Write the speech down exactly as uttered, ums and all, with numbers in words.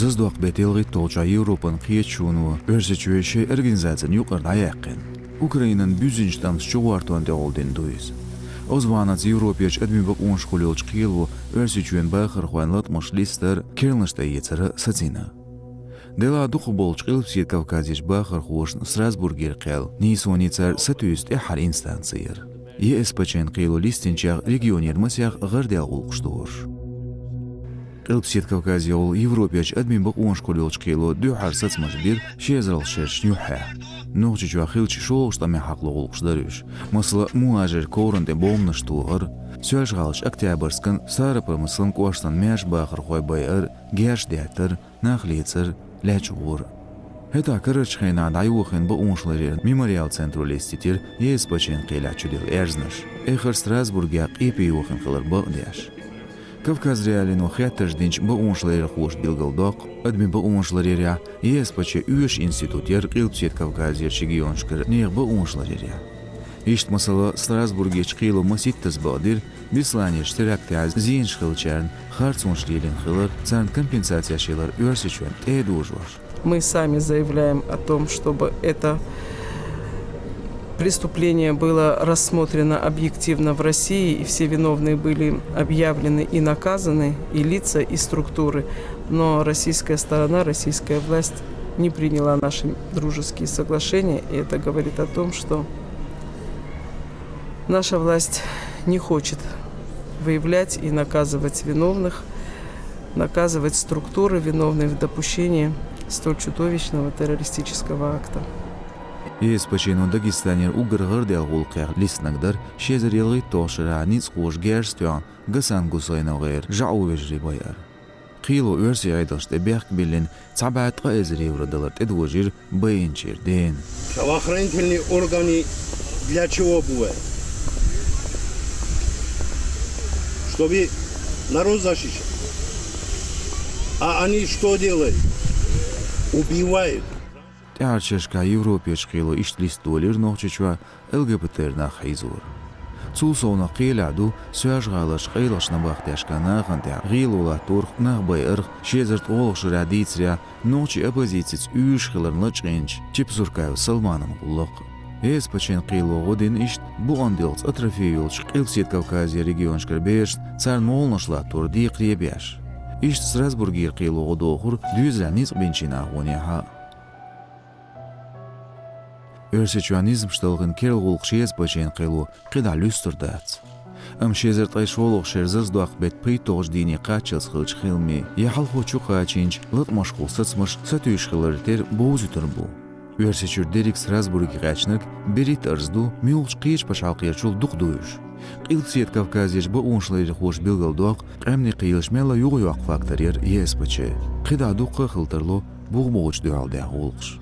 Заздоккху беттан ялхитталгӀачохь Европан кхеташоно Оьрсийчоь шайн организацина юкъара дӀаяьккхина. Украинан буьззинчу тӀамца чугӀортон тӀехула дина ду иза. Оцу бахьанаца Европерчу адамийн бакъонаш хуьлуш йолчу кхело Оьрсийчоьнан бахархойн латкъамаш листар, керланаш тӀеэцар сацийна. Делахь дукхахболчу Къилбаседа Кавказерчу бахархошна Страсбургера кхел нийсонан цара сатуьйсу тӀаьххьара инстанци яра. ЕСПЧ-н кхело листинчех регионера масех гӀардаьлла гӀуллакхаш догӀуш. Къилбаседа Кавказехула Европерчу адамийн бакъонаш хуьлуш йолчу кхело дуьххьара сацамаш бира ши эзарлагӀчу шерашна юьххьехь. Нохчийчохь хиллачу шолгӀачу тӀамехь хьакхало гӀуллакхаш дара уьш. Масала, мухӀажарийн ковран тӀе бомбанаш тохар, Соьлжа-ГӀалахь Октябрьскан, Старопромыслан кӀоштан маьрша бахархой байар, герз деттар, нах лецар, лечкъор. ХӀетахь карарчу хенахь дӀайохийна бакъонаш ларъяран Мемориал центро лестийтира ЕСПЧ-н кхелехь чуделла аьрзнаш, эххар Страсбургехь къепе йохийна хилар бакъдеш. Кавказ.Реалиино хеттарш динчу бакъонаш ларъярхоша билгалдоккху, адамийн бакъонаш ларъярехь ЕСПЧ оьшуш институт яра Къилбаседа Кавказерчу регионашкара нехан бакъонаш ларъярехь. Иштта, масала, Страсбургерчу кхело масийттаза бакъдира Бесланерчу терактехь зенаш хиллачарна харцонаш лелийна хилар, царна компенсацеш ялар Оьрсийчоьнна тӀе а дожош. Мы сами заявляем о том, чтобы это преступление было рассмотрено объективно в России, и все виновные были объявлены и наказаны, и лица, и структуры. Но российская сторона, российская власть не приняла наши дружеские соглашения, и это говорит о том, что наша власть не хочет выявлять и наказывать виновных, наказывать структуры, виновные в допущении столь чудовищного террористического акта. ЕСПЧ-но Дагестанера уггар гӀардаьлла гӀуллакхех листинарг дара ши эзар ялхитталгӀачу шарахь ницкъахоша герз тоьхна Гасан Гусейнов гӀеран жаӀу вежарий байар. Кхело оьрсийн Ӏедалшна тӀе бехк биллина цхьа бӀе ткъа эзар евро далар тӀедожийра байинчеран дена. Правоохранительные органы для чего бывают? Чтобы народ защищать. А они что делают? Убивают. ТӀаьххьарчу шерашкахь Европерчу кхело иштта листа долийра Нохчийчохь ЛГБТ-р нах хьийзор. Цул совнаха кхелехь ду Соьлжа-ГӀалахь къайлахчу набахтешкахь нахана тӀехь гӀело латторах, нах байарх, ши эзар ткъолгӀачу шарахь дийцарехь, нохчийн оппозицица уьйраш хиларна лачкъийначу Чепсуркаев Салманан гӀуллакх. ЕСПЧ-н кхело гӀо дина иштта букъана дилхаца атрофи йолчу Къилбаседа Кавказерчу регионашкара берашна царна молханаш латтор декхаре а беш. Иштта Страсбургера кхело гӀо дохура доьзалехь ницкъ бинчийн агӀонехьа а. Оьрсийчохь низамаш талхийна керла гӀуллакхаш ЕСПЧ-н кхело кхидӀа луьстур дац. Амма ши эзар ткъе шолгӀачу шеран заздоккху беттан пхийтталгӀачу дийне кхаччалц хиллачу хиламийн я хьалхо чукхачийначу латкъамашхула сацамаш сатуьйсуш хилар тера бовзуьйтур бу. Оьрсийчуьра дерриг Страсбурге кхаьчнарг берхӀитта арз ду, муьлххачу кхечу пачхьалкхерчул дукха ду уьш. Къилбаседа Кавказерчу бакъонаш ларъярхоша билгалдоккху, къаьмнийн кхелаш мелла юхайоккху фактор яра ЕСПЧ. КхидӀа дуккха а хила тарло бух бохучу дуьхьал деш гӀуллакхаш.